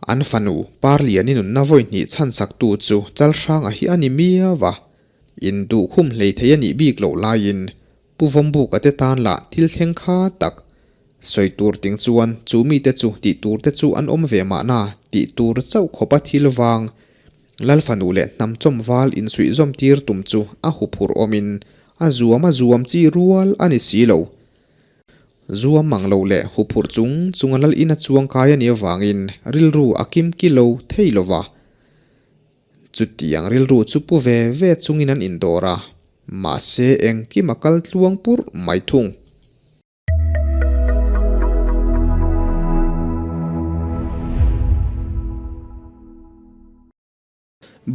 An fanu Parliani nunna vawi hnih chhan saktu chu Chalhranga hi a ni miau va, induhkhum hlei thei a nih bik loh laiin Pu Vawmbuka te tan lah thil thleng kha tak sawi tur ting chuan chu mite chu tih tur te chu an awm ve mahna tih tur chauh khawpa thil vang Lal fanu leh hnam chawm val insuihzawm tir tum chu a huphurh awmin a zuam a zuam chi rual a ni si lo. Zuam mang lo leh huphurh chung chunga lal ina chuang kai a nih avangin rilru a kim ki lo thei lo va. Chutiang rilru chu pu ve ve chungin an indawr a, mahse engkim a kal tluang purh mai thung.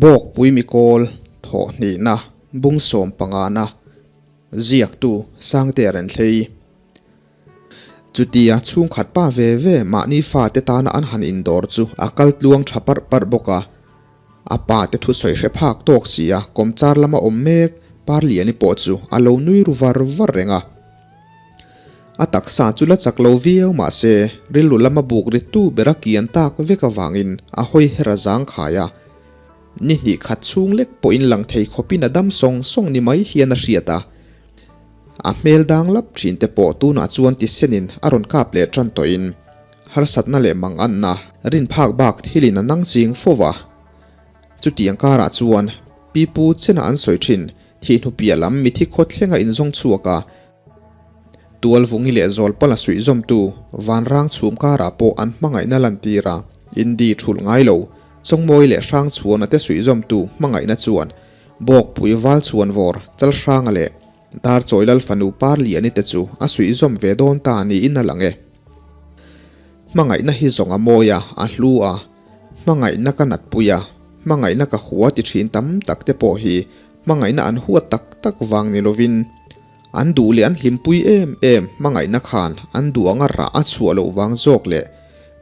Bawkpui mikawl thawh hnihna bung sawm pangana ziaktu Sangte Renthlei. Chutia chhungkhat pa ve ve mahni fate tana an han indawr chu a kal tluang tha parh parh bawk a. A pa te thusawi hre phak tawk si a, kawmchar lama awm mek Parliani pawh chu a lo nui ru var var reng a. A taksa chu la chak lo viau mah se, rilru lama buk ri tu bera kian tak vek avangin a hawi her a zang khai a. Ni hnih khat chhung lek pawhin lang thei khawpin a dam sawng sawng ni mai hian a hriat a. A hmel dang lap thin te pawh tunah chuan tisenin a rawn kap leh tan tawhin harsatna leh manganna rin phak bak thilin a nang ching fo va. Chutiang karah chuan pipu chena an sawi thin thihhnu piah lam mithi khaw thlenga inzawng chhuak a, tualvungi leh zawlpala suihzawmtu vanrang chhum karah pawh an hmangaihna lantir a, Indi thulh ngai lo, Chawngmawi leh Hrangchhuana te suihzawmtu hmangaihna chuan Bawkpui Valchhuan vawr Chalhranga leh Darchawi Lal fanu Parliani te chu a suihzawm ve dawn ta niin a lang e. Hmangaihna hi zawng a mawi a, a hlu a, hmangaihna ka natpui a, hmangaihna ka hua ti thin tam tak te pawh hi hmangaihna an huat tak tak vang ni lovin an duh leh an hlimpui em em hmangaihna khan an duh anga rah a chhuah loh vang zawk leh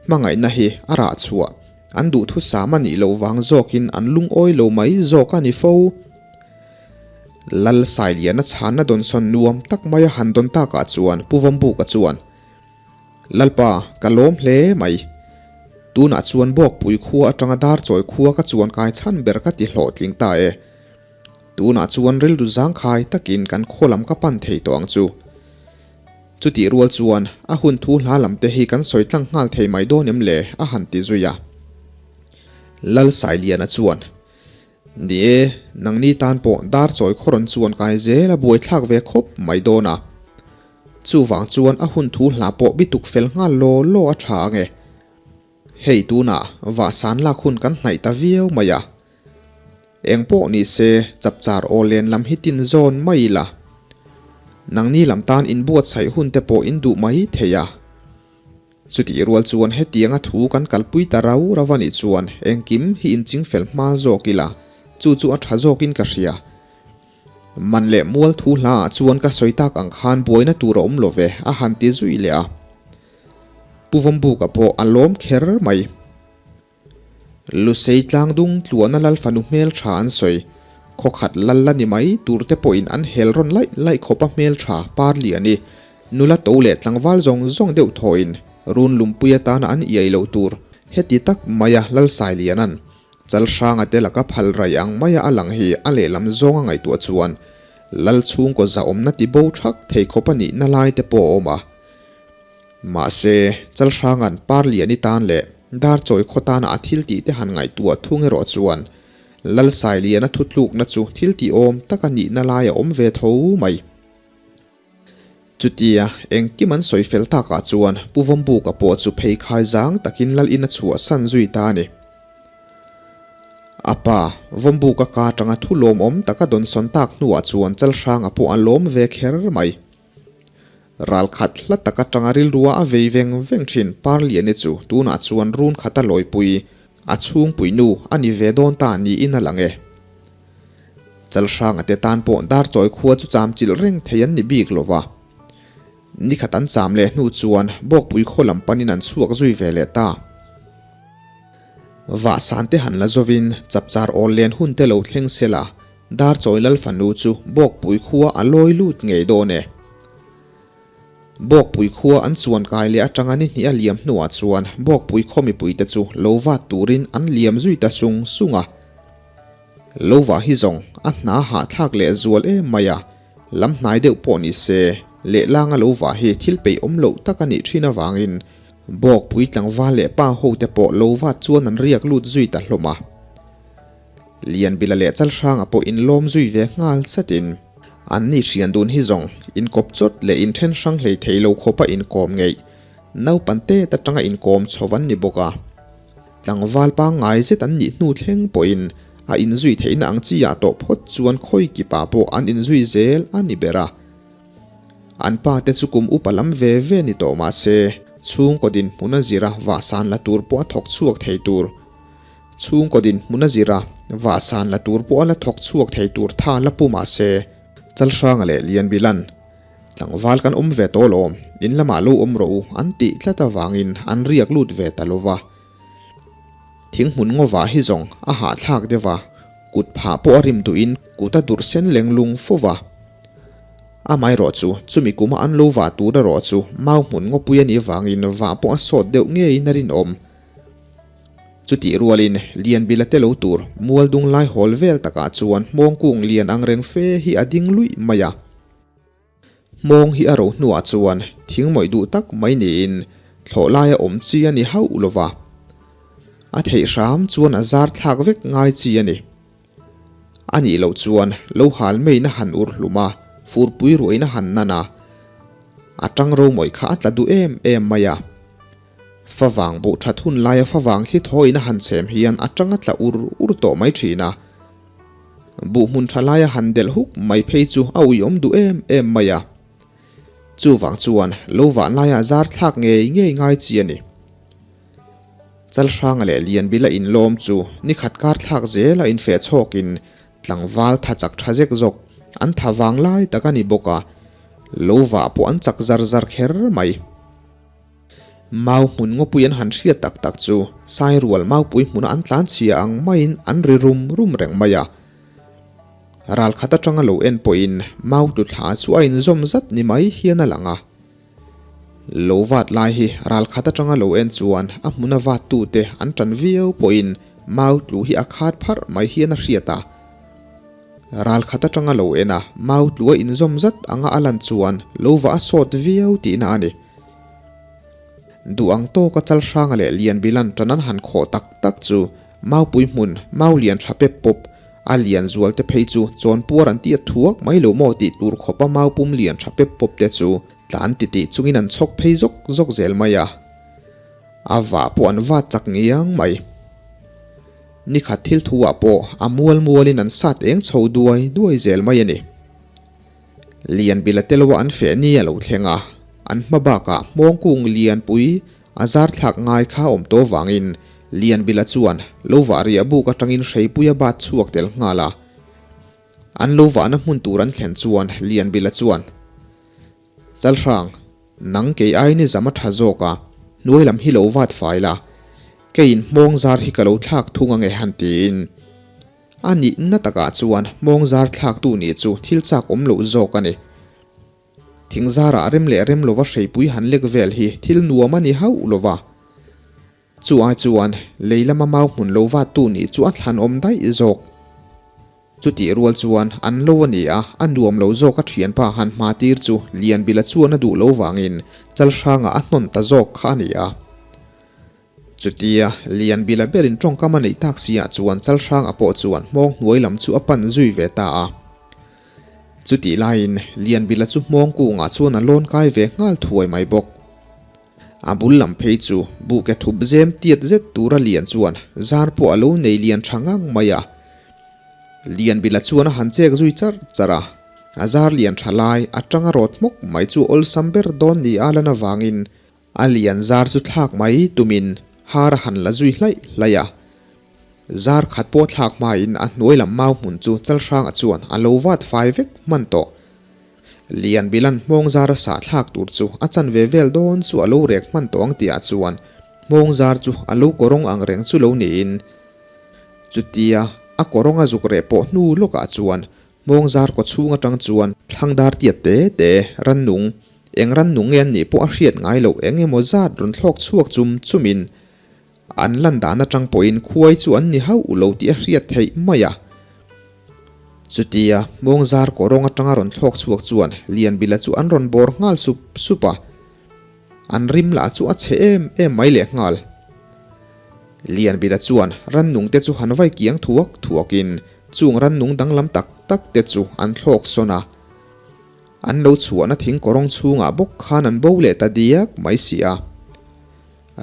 hmangaihna hi a rah chhuah An duhthusam a nih loh vang zawkin an lungawi lo mai zawk a ni fo. Lal Sailiana chhanna dawnsawn nuam tak maia han dawn takah chuan Pu Vawmbuka chuan, Lalpa, ka lawm hle mai. Tunah chuan Bawkpui khua atanga Darchawi khua ka chuan kai chhan ber ka ti hlawhtling ta e. Tunah chuan rilru zangkhai takin kan khaw lam ka pan thei tawh ang chu. Chutih rual chuan a hun thu hla lam te hi kan sawi tlang nghal thei mai dawn em le? a han ti zui a. Lal Sailiana chuan, Ni e, nangni tan pawh dar chawi khaw rawn chuan kai zel a buaithlak ve khawp mai dawn a. Chuvang chuan a hun thu hla pawh bituk fel nghal law law a tha ang e. Hei tunah vahsan lak hun kan hnaih ta viau mai a. Eng pawh ni se, chapchar aw len lam hi tin zawn mai ila. Nangni lam tan inbuatsaih hun te pawh in duh mai thei a. Chutih rual chuan hetianga thu kan kalpui ta rau rau a nih chuan engkim hi inching fel hma zawk ila, chu chu a tha zawkin ka hria. Man leh mual thu hlaah chuan ka sawi tak ang khan buaina tur a awm lo ve, a han ti zui leh a. Pu Vawmbuka pawh a lawm kher mai. Lusei tlangdung tluahna lal fanu hmel tha an sawi. Khawkhat lal la ni mai tur te pawhin an hel rawn laih laih khawpa hmel tha par liani nula to leh tlangval zawng zawng deuh thawhin run lumpui atana an iai loh tur heti tak maia lal Sailiana'n Chalhranga te laka phal raih ang maia a lang hi a lehlam zawnga ngaihtuah chuan lal chhungkaw zahawmna ti bo thak thei khawp a nihna lai te pawh a awm a. Mahse, Chalhranga'n Parliani tan leh Darchawi khaw tana a thil tih te han ngaihtuah thung erawh chuan Lal Sailiana thutlukna chu thil tih awm taka nihna lai a awm ve tho mai. Chutia engkim an sawi fel takah chuan Pu Vawmbuka pawh chu pheikhai zang takin Lal in a chhuahsan zui ta a ni. A pa, Vawmbuka ka atanga thu lawmawm taka dawnsawn tak hnuah chuan Chalhranga pawh a lawm ve kher mai. Ralkhat hla tak atanga rilrua a vei veng veng thin Parliani chu tunah chuan run khata lawipui a chhungpui nu a ni ve dawn ta niin a lang e. Chalhranga te tan pawh Darchawi khua chu cham chilh reng thei an ni bik lo va. Nikhat an cham leh hnu chuan Bawkpui khaw lam panin an chhuak zui ve leh ta. Vahsan te han la zovin chapchar awl len hun te lo thleng sela Darchawi Lal fanu chu Bawkpui khua a lawi lut ngei dawn e. Bawkpui khua an chuan kai leh atanga ni hnih a liam hnuah chuan Bawkpui khaw mipuite chu lo vat turin an liam zui ta sung sung a. Lo vah hi zawng a hna hahthlak leh zual em mai a, lam hnai deuh pawh ni se, lehlanga lo vah hi thil peih awm loh tak a nih thin avangin Bawkpui tlangval leh pa hote pawh lo vat chuan an riak lut zui ta hlawm a. Lianbila leh Chalhranga pawh inlawm zui ve nghal satin an ni hrian dun hi zawng inkawp chawt leh inthen hrang hlei thei lo khawpa inkawm ngeih naupan tet atanga inkawm chho an ni bawk a. Tlangval pangngai zet an nih hnu thleng pawhin a inzui theihna ang chi ah tawh phawt chuan khawi kipa pawh an inzui zel a ni ber a. An pa te chu kum upa lam ve ve ni tawh mah se chhungkaw dinhmun a zira vahsan la tur pawh a thawk chhuak thei tur. Chhungkaw dinhmun a zir a, vahsan la tur pawh a la thawk chhuak thei tur tha la pu mah se, Chalhranga leh Lianbilan, Tlangval kan awm ve tawh lawm, in lamah lo awm rawh u an tih tlat avangin an riak lut ve ta lo va. Thinghmun ngawvah hi zawng a hahthlak deuh a, kut phah pawh a rim duhin kut a durh sen leng lung fo va. Amaherawh chu, chumi kuma an lo vah tur erawh chu mau hmun ngawpui a nih avangin vah pawh a sawt deuh ngeiin a rinawm. Chutih rualin Lianbila te lo tur mual dung lai hawl vel takah chuan hmawng kung lian ang reng fe hi a ding luih mai a. Hmawng hi a ro hnuah chuan thing mawih duh tak mai niin thlawh laia awm chi a ni hauh lo va. A theih hram chuan a zar thlak vek ngai chi a ni. A nih loh chuan lo hal meiin a han ur hlum a, furpui ruahin a han nan a, a tang ro mawih kha a tla duh em em mai a. Favang buh that hun laia favang thli thawiin a han chhem hian a tang a tla ur ur tawh mai thin a. Buh hmun tha laia han delh huk mai phei chu a uiawm duh em em mai a. Chuvang chuan lo vah laia zar thlak ngei ngei ngai chi a ni. Chalhranga leh Lianbila inlawm chu nikhat kar thlak zela infeh chhawkin tlangval tha chak tha zek zawk an tha vang lai tak a ni bawk a, lo vah pawh an chak zar zar kher mai. Mau hmun ngawpui an han hriat tak tak chu Sairual maupui hmuna an tlan chhia ang maiin an ri rum rum reng mai a. Ral khat atanga lo en pawhin mau tlu thla chu a inzawm zat ni mai hian a lang a. Lo vat lai hi ral khat atanga lo en chuan a hmuna vat tute an tan viau pawhin mau tlu hi a khat pharh mai hian a hriat a. Ral khat atanga lo en a, mau tlu a inzawm zat anga a lan chuan lo va a sawt viau tihna a ni. Duh ang tawka Chalhranga leh Lianbilan ṭan an han khawh tak tak chu maupui hmun, mau lian ṭha pep pawp, a lian zual te phei chu chawnpuar an tiat thuak mai lo maw tih tur khawpa mau pum lian ṭha pep pawp te chu tlan titih chungin an chhawk phei zawk zawk zel mai a. A vah pawh an vat chak ngiang mai. Nikhat thil thu ah pawh a mual mualin an sat eng chho duai duai zel mai a ni. Lianbila te lo an feh ni a lo thleng a, an hma bakah hmawng kung lianpui a zar thlak ngai kha awm tawh vangin Lianbila chuan lo vah riah buk atangin hreipui a bat chhuak tel nghal a. An lo vahna hmun tur an thlen chuan Lianbila chuan, Chalhrang, nang kei aiin i zam a tha zawk a, hnuai lam hi lo vat fai la, keiin hmawng zar hi ka lo thlak thung ange han tiin. A nihna takah chuan hmawng zar thlaktu nih chu thil chak awm loh zawk a ni. Thing zarah rem leh rem lova hreipui han lek vel hi thil nuam a ni hauh lova. Chu ai chuan lei lama mau hmun lo vattu nih chu a thlan awm daih zawk. Chutih rual chuan an lo a ni a, a nuam lo zawk a thianpa han hma tir chu Lianbila chuan a duh lo vangin Chalhrangah a hnawn ta zawk kha a ni a. Chutia Lianbila berin tawngkam a neih tak siah chuan Chalhranga pawh chuan hmawng hnuai lam chu a pan zui ve ta a. Chutih laiin Lianbila chu hmawng kungah chuan a lawn kai ve nghal thuai mai bawk. A bul lam phei chu buhke thup zem tiat zet tura lian chuan zar pawh a lo nei lian tha ngang mai a. Lianbila chuan a han chek zui char char a, a zar lian tha lai atanga rawt hmawk mai chu awlsam ber dawn ni a lan avangin A lian zar chu thlak mai tumin har a han la zui hlaih hlaih a. Zar khat pawh thlak hmain a hnuai lam mau hmun chu Chalhranga chuan a lo vat fai vek hman tawh. Lian Bilan hmawng zar a sah thlak tur chu a chanve vel dawn chu a lo rek hman tawh ang tihah chuan hmawng zar chu a lo kawrawng ang reng chu lo niin chutia a kawrawng a zuk reh pawh hnu lawkah chuan hmawng zar kaw chhung atang chuan thlang dar tiat te te rannung. Eng rannung nge an nih pawh a hriat ngai loh eng emaw zat rawn thlawk chhuak chum chumin an lan dan atang pawhin khuai chu an ni hauh lo tih a hriat theih mai a. Chutia hmawng zar kawrawng atanga rawn thlawk chhuak chuan Lianbila chu an rawn bawr nghal sup sup a. An rim lah chu a chhe em em mai leh nghal. Lianbila chuan rannung te chu han vai kiang thuak thuakin chung rannung danglam tak tak te chu an thlawk sawn a. An lo chhuahna thing kawrawng chhungah bawk khan an bo leh ta diak mai si a.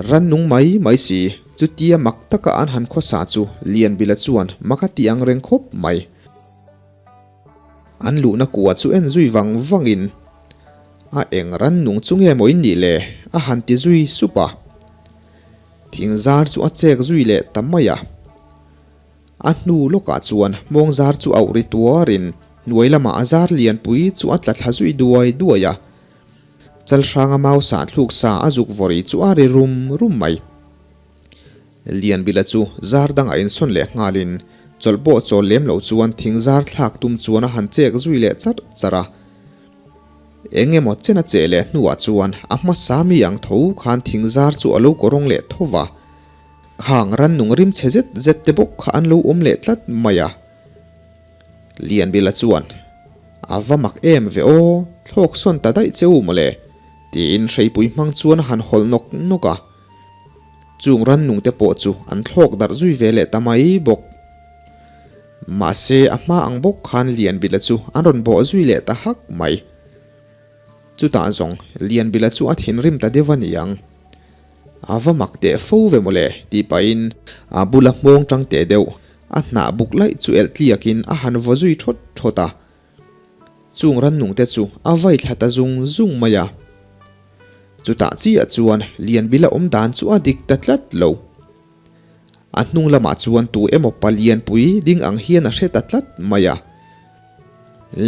Rannung mai mai si, chutia mak taka an han khawsa chu Lianbila chuan mak a ti ang reng khawp mai. An luhna kua chu en zui vang vangin, A eng rannung chu nge maw in nih le? a han ti zui sup a. Thing zar chu a chek zui leh ta mai a. A hnu lawkah chuan hmawng zar chu auh ri tuarin hnuai lamah a zar lianpui chu a tla thla zui duai duai a. Chalhranga mau sah thluk sa a zuk vawri chu a ri rum rum mai. Lianbila chu zar dangah insawn leh nghalin chawlh pawh chawl lem lo chuan thing zar thlak tum chuan a han chek zui leh charh charh a. Eng emaw chen a cheh leh hnuah chuan a hmasa mi ang tho khan thing zar chu a lo kawrawng leh tho va. Khang rannung rim chhe zet zet te bawk kha an lo awm leh tlat mai a. Lianbila chuan, A va mak em ve aw, thlawk sawn ta daih che u mawle, tiin hreipui hmang chuan a han hawlh nawk nawk a. Chung rannung te pawh chu an thlawk darh zui ve leh ta mai bawk. Mahse a hma ang bawk khan Lianbila chu an rawn bawh zui leh ta hak mai. Chutah zawng Lianbila chu a thinrim ta deuh a ni ang. A va mak teh fo ve mawle tih pahin a bula hmawng tang teh deuh a hnah buk laih chu elh tliakin a han vaw zui thawt thawt a. Chung rannung te chu a vai thla ta zung zung mai a. Chutah chiah chuan Lianbila awm dan chu a dik ta tlat lo. A hnung lamah chuan tu emaw pa lianpui ding ang hian a hre ta tlat mai a.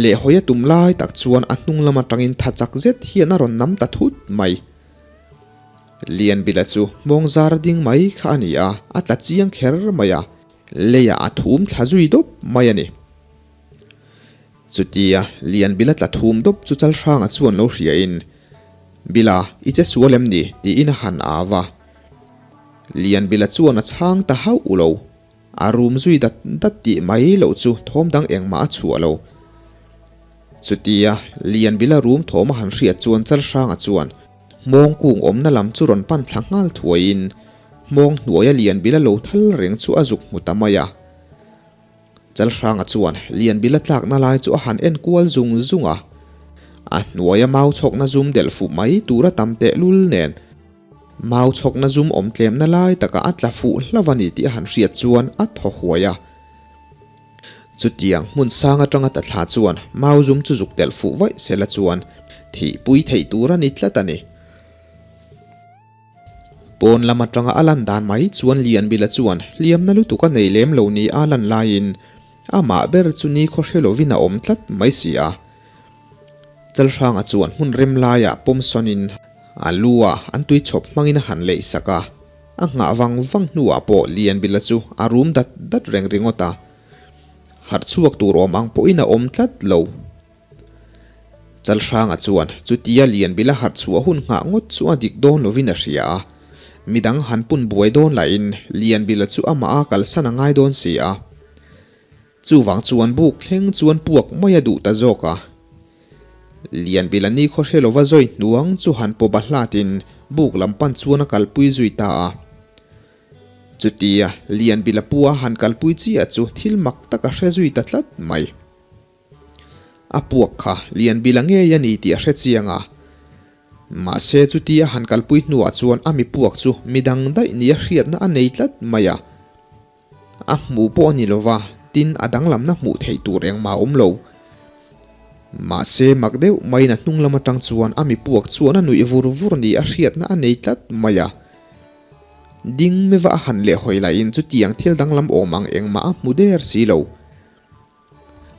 Lehhawi a tum lai tak chuan a hnung lam atangin tha chak zet hian a rawn nam ta thut mai. Lianbila chu hmawng zar ding mai kha a ni a, a tla chiang kher mai a, leiah a thum thla zui dawp mai a ni. Chutia Lianbila tla thum dawp chu Chalhranga chuan lo hriain, Bila, i che sual em ni? tiin a han au a. Lianbila chuan a chhang ta hauh lo. A rum zui dat dat tih mai loh chu thawm dang engmah a chhuah lo. Chutia Lianbila rum thawm a han hriat chuan Chalhranga chuan hmawng kung awmna lam chu rawn pan thla nghal thuaiin hmawng hnuaia Lianbila lo thal reng chu a zuk hmu ta mai a. Chalhranga chuan Lianbila tlakna lai chu a han en kual zung zung a, a hnuaia mau chhawkna zum delh fuh mai tura tam tehlul nen Mau chhawkna zum awm tlemna lai takah a tla fuh hlauh a ni tih a han hriat chuan a thaw huai a. Chutiang hmun sang atanga ta thla chuan mau zum chu zuk telh fuh vaih sela chuan thihpui theih tur a ni tlat a ni. Pawn lam atanga a lan dan mai chuan Lianbila chuan hliamna lutuk a nei lem lo ni a lan laiin amah ber chu nikhaw hre lovin a awm tlat mai si a. Chalhranga chuan hmun rem laiah pawm sawnin a lu a an tui chhawp hmangin a han leih sak a, a nghah vang vang hnuah pawh Lianbila chu a rum dat dat reng ringawt a, harh chhuak tur awm ang pawhin a awm tlat lo. Chalhranga chuan chutia Lianbila harh chhuah hun nghah ngawt chu a dik dawn lovin a hria a, midang han pun buai dawn lahin Lianbila chu amah a kalsan a ngai dawn si a. Chuvang chuan buk thleng chuan puak mai a duh ta zawk a. Lianbila ni khaw hre lova zawi hnuang chu han pawp a hlatin buk lam pan chuan a kalpui zui ta a. Chutia Lianbila pua han kalpui chiah chu thil mak tak a hre zui ta tlat mai. A puak kha Lianbila ngei a ni tih a hre chiang a. Mahse chutia han kalpui hnuah chuan a mi puak chu midang daih nia hriatna a nei tlat mai a. A hmuh pawh a ni lo va, tin a danglamna hmuh theih tur engmah a awm lo. Mahse mak deuh maiin a hnung lam atang chuan a mipuak chuan a nuih vur vur ni a hriatna a nei tlat mai a. Ding meva a han leh hawi laiin chutiang thil danglam awm ang engmah a hmu der si lo.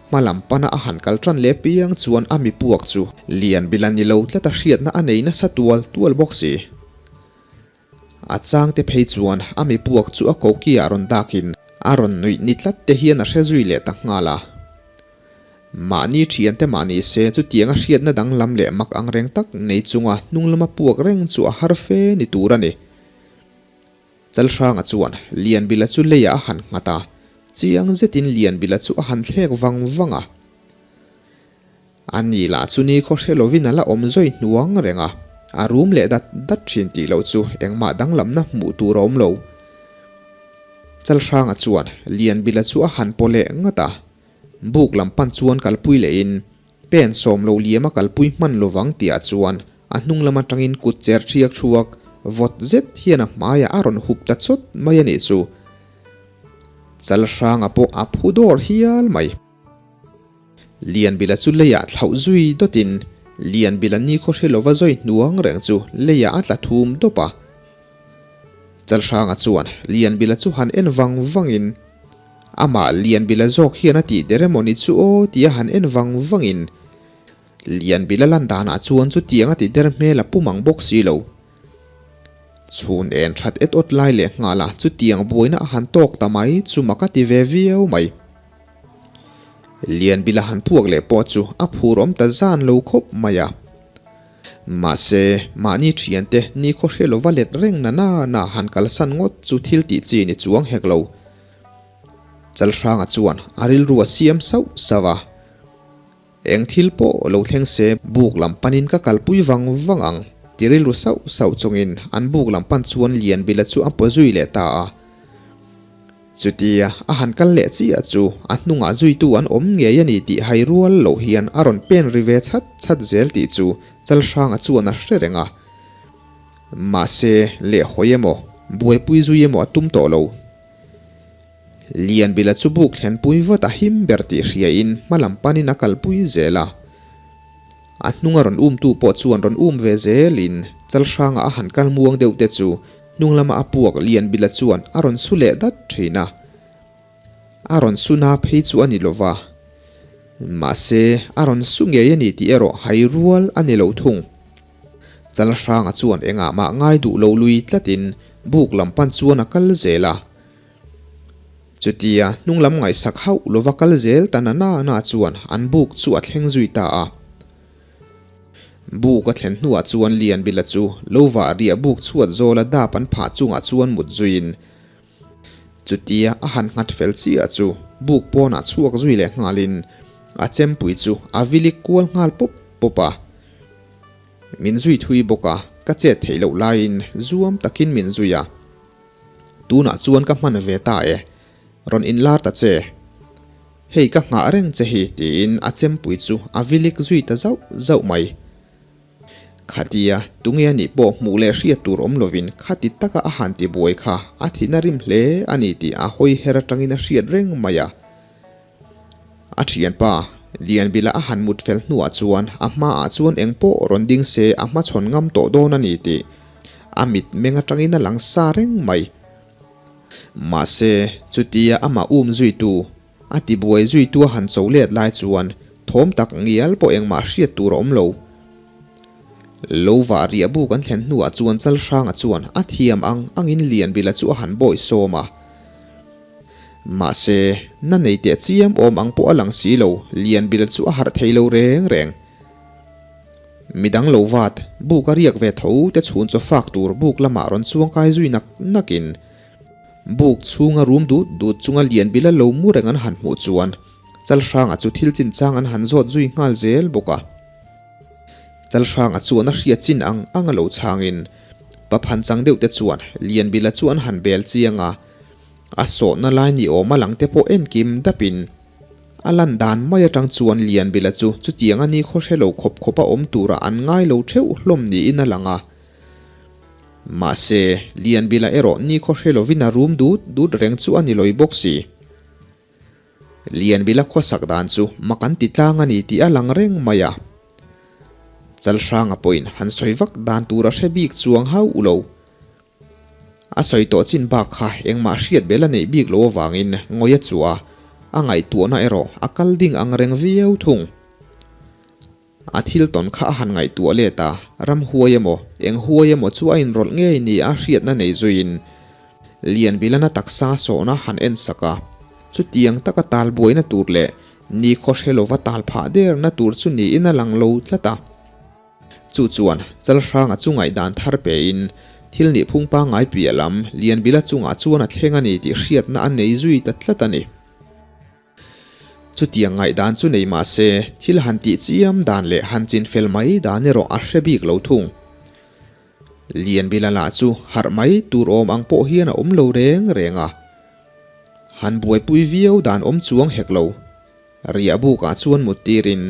Hma lam pana a han kal tan leh piang chuan a mipuak chu lian bil a ni lo tlat a hriatna a nei nasa tual tual bawk si. A changte phei chuan a mi puak chu a kokiah rawn dakin a rawn nuih ni tlat te hian a hre zui leh ta nghal a. Mahni thiante mah ni se chutianga hriatna danglam leh mak angreng tak nei chunga hnung lama puak reng chu a har fe ni tur a ni. Chalhranga chuan Lianbila chu leiah a han nghat a, chiang zetin Lianbila chu a han thlek vang vang a. A ni lah chu ni khaw hre lovin a la awm zawi hnuang reng a, a rum leh dat dat thin tih loh chu engmah danglamna hmuh tur a awm lo. Chalhranga chuan Lianbila chu a han paw leh ngat a, buk lam pan chuan kalpui lehin pen sawm lo liam a kalpui hman lovang tihah chuan a hnung lam atangin kut cher thiak thuak vawt zet hian a hmaiah a rawn hup ta chawt mai a nih chu. Chalhranga pawh a phu dawr hial mai. Lianbila chu leiah thlauh zui dawtin Lianbila nikhaw hre lova zawi hnuang reng chu leiah a tla thum dawp a. Chalhranga chuan Lianbila chu han en vang vangin, Amah Lianbila zawk hian a tih der emaw ni chu aw tia han en vang vangin, Lianbila lan danah chuan chutiang a ti der hmel a pum ang bawk si lo. Chhun en that et awt lai leh nghala chutiang buaina a han tawk ta mai chu mak a ti ve viau mai. Lianbila han puak leh pawh chu a phur awm ta zan lo khawp mai a. Mahse, mahni thiante nikhaw hre lova let reng na na na han kalsan ngawt chu thil tih chi ni chuang hek lo. Chalhranga chuan a rilru a siam sauh sauh a. Eng thil pawh lo thleng se buk lam panin ka kalpui vang vang ang ti rilru sauh sauh chungin an buk lam pan chuan Lianbila chu a paw zui leh ta a. Chutia a han kal leh chiah chu a hnungah zuitu an awm ngei a ni tih hai rual loh hian a rawn pen ri ve chhat chhat zel tih chu Chalhranga chuan a hre reng a. Mahse, lehhawi emaw, buaipui zui emaw a tum tawh lo. Lianbila chu buk thlenpui vat a him ber tih hriain hma lam panin a kalpui zel a. A hnunga rawn umtu pawh chuan rawn um ve zelin Chalhranga a han kal muang deuh te chu hnung lama a puak Lianbila chuan a rawn su leh dat thin a. A rawn su na phei chu a ni lova. Mahse, a rawn su ngei a ni tih erawh hai rual a ni lo thung. Chalhranga chuan engah mah ngai duh lo lui tlatin buk lam pan chuan a kal zel a. Chutia hnung lam ngaihsak hauh lova kal zel ta na na na chuan an buk chu a thleng zui ta a. Buk a thlen hnuah chuan Lianbila chu lo vah riah buk chhuat zawla dap an phah chungah chuan mut zuiin chutia a han nghat fel chiah chu buk pawnah chhuak zui leh nghalin a chempui chu a vilik kual nghal pawp pawp a. Min zui thui bawk a, ka chet theih loh laiin zuam takin min zui a. Tunah chuan ka hman ve ta e, rawn inlar ta che. Hei ka nghah reng che hi tiin a chempui chu a vilik zui ta zauh zauh mai. Khatia tunge anih pawh hmuh leh hriat tur awm lovin khati taka a han ti buai kha a thihna rim hle a ni tih a hawi her atangin a hriat reng mai a. A thianpa, Lianbila a han mut fel hnuah chuan a hmaah chuan eng pawh rawn ding se a hmachhawn ngam tawh dawn a ni tih a mit meng atangin a lang sa reng mai. Mahse, chutia amah um zuitu, a tibuai zuitu a han cho let lai chuan thawm tak ngial pawh engmah hriat tur a awm lo. Lo vah riah buk an thlen hnuah chuan Chalhranga chuan a thiam ang angin Lianbila chu a han bawi sawm a. Mahse, na nei teh chiam awm ang pawh a lang si lo, Lianbil chu a harh thei lo reng reng. Midang lo vat, buk a riak ve tho te chhun chaw fak tur buk lamah rawn chuang kai zui nak nakin buk chhunga rum dut dut chunga Lianbila lo mu reng an han hmuh chuan Chalhranga chu thil chinchang an han zawt zui nghal zel bawk a. Chalhranga chuan a hriat chin ang ang a lo chhangin Paphan chang deuh te chuan Lianbila chu an han bel chiang a. A sawhna lai ni awm a lang te pawh enkim dapin a lan dan mai atang chuan Lianbila chu chutiang a ni khaw hre lo khawp khawp a awm turah an ngai lo theuh hlawm niin a lang a. Mahse, Lianbila erawh ni khaw hre lovin a rum dut dut reng chu a ni lawi bawk si. Lianbila khawsak dan chu mak an ti tlang a ni tih a lang reng mai a. Chalhranga pawhin han sawi vak dan tur a hre bik chuang hauh lo. A sawi tawh chin bak kha engmah hriat bel a neih bik loh avangin ngawi a chua, a ngaihtuahna erawh a kal ding ang reng viau thung. A thil tawn kha a han ngaihtuah let a, ram huai emaw, eng huai emaw chu a inrawlh ngei ni a hriatna nei zuiin Lianbilana taksa sawhna han en sak a, chutiang taka talbuaina tur leh. Nikhaw hre lova tal phah derna tur chu niin a lang lo tlat a. Chu chuan Chalhranga chu ngaihdan thar pein thil nihphung pangngai piah lam Lianbila chungah chuan a thleng a ni tih hriatna a nei zui ta tlat a ni. Chutiang ngaihdan chu nei mah se, thil han tih chiam dan leh han chinfel mai dan erawh a hre bik lo thung. Lianbila lah chu harh mai tur awm ang pawh hian a awm lo reng reng a. Han buaipui viau dan awm chuang hek lo. Riah bukah chuan mut tirin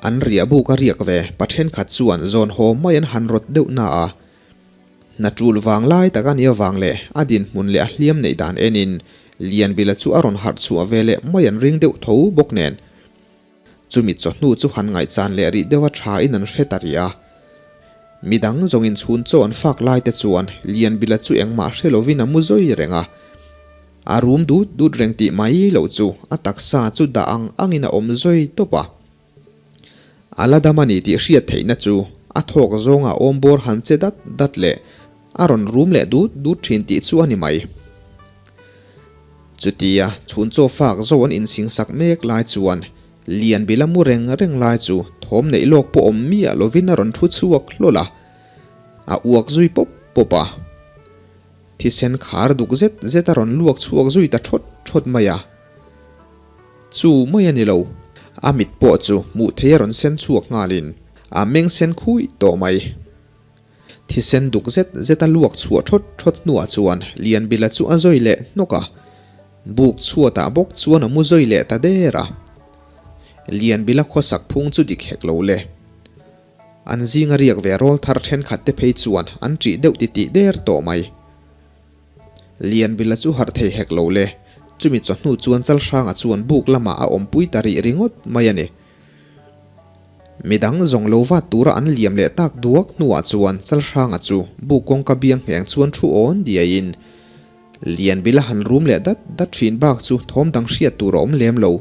an riah buk a riak ve pa thenkhat chuan zawn haw mai an han rawt deuh na a. Hna tul vang lai tak a nih avang leh a dinhmun leh a hliam neih dan enin Lianbila chu a rawn harh chhuah ve leh mai an ring deuh tho bawk nen. Chumi chawhnu chu han ngaihchan leh rih deuha tha in an hre ta rih a. Midang zawngin chhun chaw an fak lai te chuan Lianbila chu engmah hre lovin a mu zawi reng a. A rum dut dut reng tih mai loh chu a taksa chu dah ang angin a awm zawi tawp a. A la dam a ni tih hriat theihna chu a thawk zawnga awm bawr han che dat dat leh a rawn rum leh dut dut thin tih chu a ni mai. Chutia chhun chaw fak zo an insing sak mek lai chuan Lianbila mu reng reng lai chu thawm neih lawk pawh awm miah lovin a rawn thu chhuak hlawl a, a uak zui pawp pawp a. Thisen khar duk zet zet a rawn luak chhuak zui ta thawt thawt mai a. Chu mai a ni lo, a mit pawh chu hmuh thei a rawn sen chhuak nghalin a meng sen khui tawh mai. Thisen duk zet zet a luak chhuah thawt thawt hnuah chuan Lianbila chu a zawi leh hnawk a, buk chhuatah bawk chuan a mu zawi leh ta der a. Lianbila khawsak phung chu dik hek lo le. An zinga riak ve rawl thar thenkhat te phei chuan an ṭih deuh titih der tawh mai. Lianbila chu harh thei hek lo le, chumi chawhnu chuan Chalhranga chuan buk lamah a awmpui ta rih ringawt mai a ni. Midang zawng lo vat tura an liam leh tak duak hnuah chuan Chalhranga chu buk kawngka biang ngheng chuan thu awn diaiin Lianbila han rum leh dat dat thin bak chu thawm dang hriat tur a awm lem lo.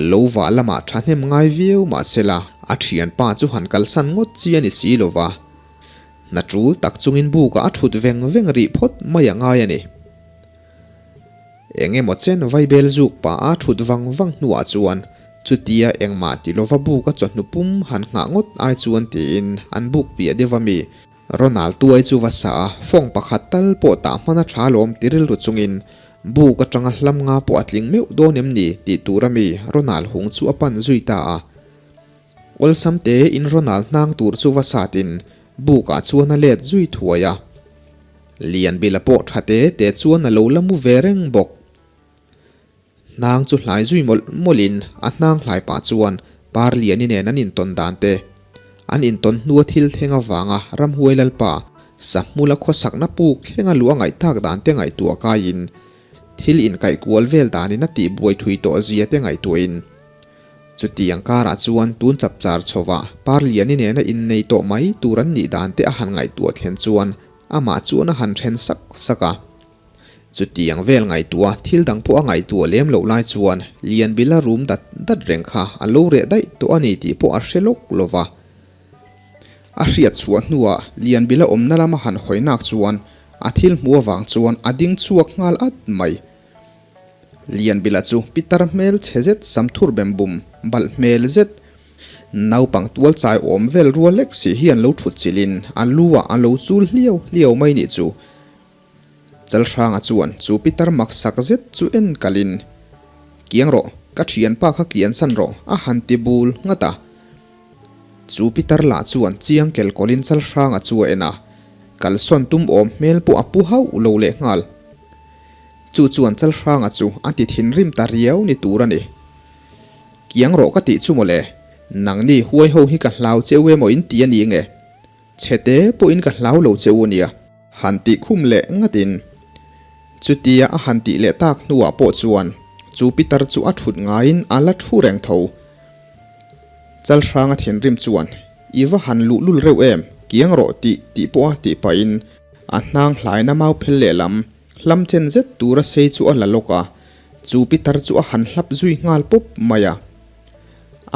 Lo vah lamah thahnem ngai viau mahsela a thianpa chu han kalsan ngawt chi a ni si lova. Hna tul tak chungin bukah a thut veng veng rih phawt mai a ngai a ni. Eng emaw chen vaibel zuk pah a thut vang vang hnuah chuan chutia engmah ti lova buk a chawhnu pum han nghah ngawt ai chuan tiin an buk piah deuh a mi Ronald tuai chu va sa a, fawng pakhat tal pawh tah hman a tha lawm ti rilru chungin buk atanga hlam nga pawh a tling meuh dawn em ni tih tur a mi Ronald hung chu a pan zui ta a. Awlsam te in Ronald hnang tur chu va sat in buk ah chuan a let zui thuai a. Lianbila pawh tha te te chuan a lo la mu ve reng bawk. Hnang chu hlai zui mawlh mawlh in a hnang hlai pah chuan Parliani nen an intawn dan te, an intawn hnua thil thleng avanga Ramhuai Lalpa Sahmula khawsakna puk thlenga luh a ngaihtak dan te ngaihtuah kaiin thil inkaih kual vel danin a tihbuai thui tawh zia te ngaihtuahin Chutiang karah chuan tun chapchar chhovah Parliani nena innei tawh mai tur an nih dan te a han ngaihtuah thlen chuan amah chuan a han then sak sak a. Chutiang vel ngaihtuah thil dang pawh a ngaihtuah lem loh lai chuan Lianbila rum dat dat reng kha a lo reh daih tawh a ni tih pawh a hre lawk lo va. A hriat chhuah hnuah Lianbila awmna lama han hawi nak chuan a thil hmuh avang chuan a ding chhuak nghal at mai. Lianbila chu pitar hmel chhe zet samthur bem bum balh hmel zet naupang tual chai awm vel rual lek si hi an lo thut chilhin a lu ah a lo chul hliau hliau mai nih chu. Chalhranga chuan chu pitar mak sak zet chu en kalhin Kiang rawh, ka thianpa kha kian san rawh a han ti bul nghat a. Chu pitar lah chuan chiang kelkawlin Chalhranga chu a en a, kalsawn tum awm hmel pawh a pu hauh lo lehnghal. Chu chuan Chalhranga chu a ti thinrim ta riau ni tur a ni. Kiang rawh ka tih chu mawle, nangni huai ho hi ka hlau che u emaw in ti a ni nge? Chhete pawhin ka hlau lo che u nia. Han tih khum leh ngatin. Chutia a han tih leh tak hnuah pawh chuan chu pitar chu a thut ngaiin a la thu reng tho. Chalhranga thinrim chuan, I va han luhlul reuh em, kiang rawh tih tih pawh a tih pahin a hnang hlaina mau phel lehlam Hlam chen zet tura sei chu a la lawk a, chu pitar chu a han hlap zui nghal pawp mai a.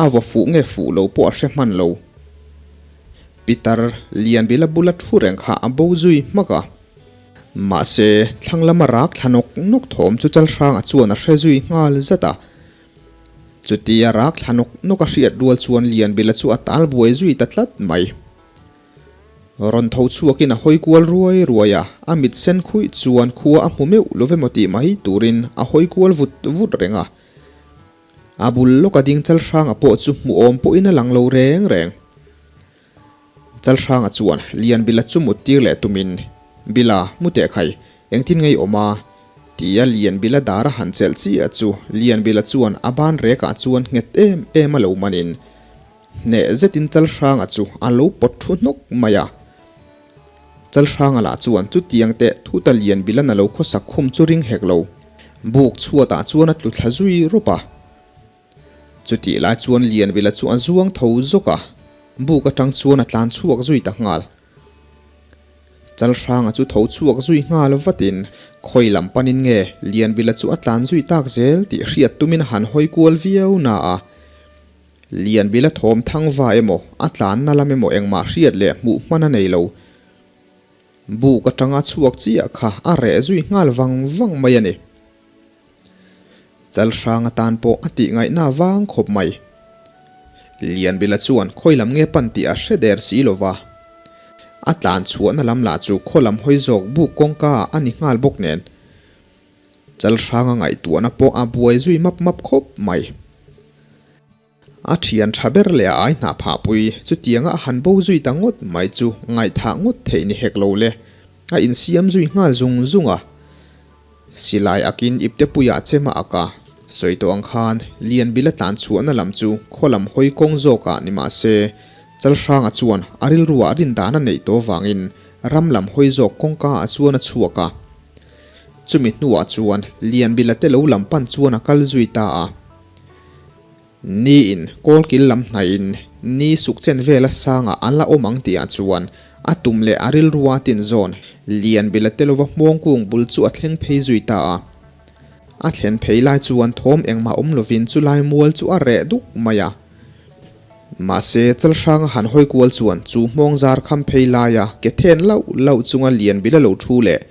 A vaw fuh nge fuh lo pawh a hre hman lo. Pitar Lianbila bula thu reng kha a bo zui hmak a. Mahse, thlang lama rak thla nawk nawk thawm chu Chalhranga chuan a hre zui nghal zat a. Chutia rak thla nawk nawk a hriat rual chuan Lianbila chu a tal buai zui ta tlat mai. Rawn tho chhuakin a hawi kual ruai ruai a, a mit sen khuih chuan khua a hmu meuh lo emaw tih mai turin a hawi kual vut vut reng a. A bul lawka ding Chalhranga pawh chu hmuhawm pawhin a lang lo reng reng. Chalhranga chuan Lianbila chu mut tir leh tumin, Bila, mu teh khai, engtin ngei awm a? tia Lianbila dar a han chelh chiah chu Lianbila chuan a ban rekah chuan nghet em em a lo manin hneh zetin Chalhranga chu a lo pawt thu hnawk mai a. Chalhranga lah chuan chutiang teh thuta Lianbilan a lo khawsak khum chu ring hek lo. Buk chhuatah chuan a tlu thla zui rawp a. Chutih lai chuan Lianvila chu a zuang tho zawk a, buk atang chuan a tlan chhuak zui ta nghal. Chalhranga chu tho chhuak zui nghal vatin khawi lam panin nge Lianvila chu a tlan zui tak zel tih hriat tumin a han hawi kual viau na a. Lianvila thawm thang va emaw, a tlanna lam emaw engmah hriat leh hmuh hman a nei lo. Buk atanga chhuak chiah kha a reh zui nghal vang vang mai a ni. Chalhrang atan pawh a tih ngaihna vang khawp mai. Lianbila chuan khawi lam nge pan tih a hre der si lo va. A tlan chhuahna lam lah chu khaw lam hawi zawk buk kawngka ah a ni nghal bawk nen. Chalhranga ngaihtuahna pawh a buai zui map map khawp mai. A thian tha ber leh a ai hnah phahpui chutianga a han bo zui ta ngawt mai chu ngaihthah ngawt theih ni hek lo le. A insiam zui nghal zung zung a. Silai akin iptepuiah chem a ak a, sawi tawh ang khan Lianbil a tlan chhuahna lam chu khaw lam hawi kawng zawkah ni mah se, Chalhranga chuan a rilruah rin dan a neih tawh vangin ram lam hawi zawk kawngkaah chuan a chhuak a. Chumi hnuah chuan Lianbila te lo lam pan chuan a kal zui ta a. Niin kawlkil lam hnaihin ni suk chen vela sangah an la awm ang tihah chuan a tum leh a rilrua tin zawn Lianbila te lova hmawngkung bul chu a thleng phei zui ta a. A thlen phei lai chuan thawm engmah awm lovin chulai mual chu a reh duk mai a. Mahse Chalhranga han hawi kual chuan chu hmawng zar kham phei laia ke then lauh lauh chunga Lianbila lo thu leh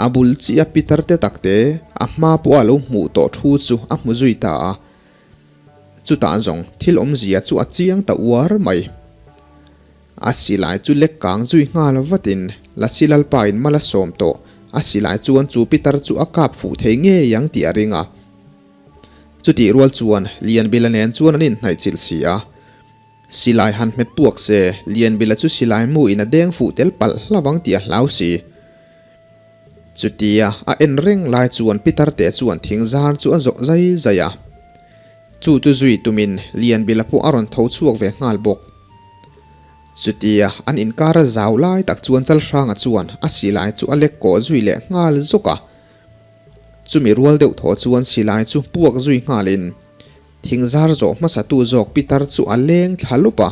a bul chiah pitar te takte a hma pawha lo hmuh tawh thu chu a hmu zui ta a. Chutah zawng thil awmzia chu a chiang ta uar mai. A silai chu lek kang zui nghal vatin Lasi Lalpain mal a sawm tawh, a silai chuan chu pitar chu a kap fuh thei ngei ang tih a ring a. Chutih rual chuan Lianbila nen chuan an inhnaihchilh si a. Silai han hmet puak se, Lianbila chu silai mu in a deng fuh tel palh hlauh ang tih a hlau si. Chutia a en reng lai chuan Pitar te chuan thing zar chu a zawh zai zai a. Chu chu zui tumin Lianbila pawh a rawn tho chhuak ve nghal bawk. Chutia an inkar a zau lai tak chuan Chalhranga chuan a silai chu a lek kawh zui leh nghal zawk a. Chumi rual deuh thaw chuan silai chu puak zui nghalin thing zar zawh hmasatu zawk Pitar chu a leng thla lup a.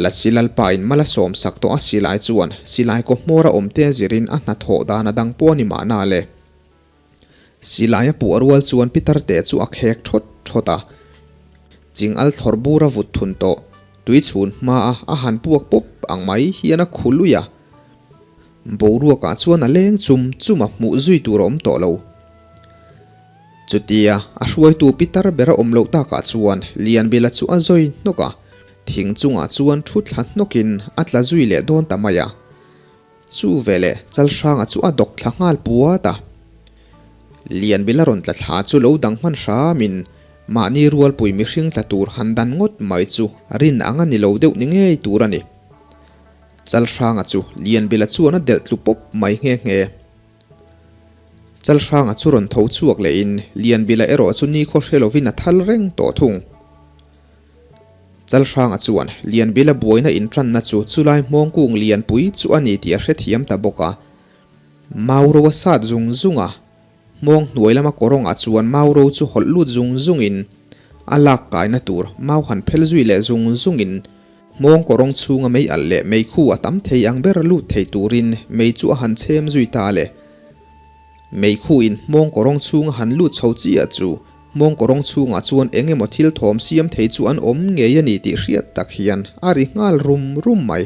Lasi Lalpa in mal a sawm sak tawh a silai chuan silai kaw hmawr a awm te zirin a hnathawh dan a dang pawh a ni mahna le. Silai a puah rual chuan Pitar te chu a khek thawt thawt a. Ching al thlawr bur a vut thun tawh, tui chhun hma a a han puak pawp ang mai hian a khu lui a. Boruakah chuan a leng chum chum a hmuh zui tur a awm tawh lo. Chutia a hruaitu pitar ber a awm loh takah chuan Lianbila chu a zawi hnawk a, thing chungah chuan thu thla hnawkin a tla zui leh dawn ta mai a. Chu veleh Chalhranga chu a dawk thla nghal puat a. Lianbila rawn tla thla chu lo dang hman hramin mahni rualpui mihring tla tur han dan ngawt mai chu rin ang a ni lo deuh ni ngei tur a ni. Chalhranga chu Lianbila chuan a delh tlu pawp mai nghe nghe. Chalhranga chu rawn tho chhuak lehin Lianbila erawh chu nikhaw hre lovin a thal reng tawh thung. Chalhranga chuan Lianbila buaina intanna chu chulai hmawngkung lianpui chu a ni tih a hrethiam ta bawk a. Mauro a sat zung zung a, hmawng hnuai lama kawrawngah chuan Mauro chu hawlh lut zung zungin a lak kaina tur mau han phel zui leh zung zungin Hmawng kawrawng chhunga mei alh leh meikhu a tam thei ang ber lut thei turin mei chu a han chhem zui ta le. Meikhu in hmawng kawrawng chhunga han lut chho chiah chu hmawng kawrawng chhungah chuan eng emaw thil thawm siam thei chu an awm ngei a ni tih hriat tak hian a ri nghal rum rum mai.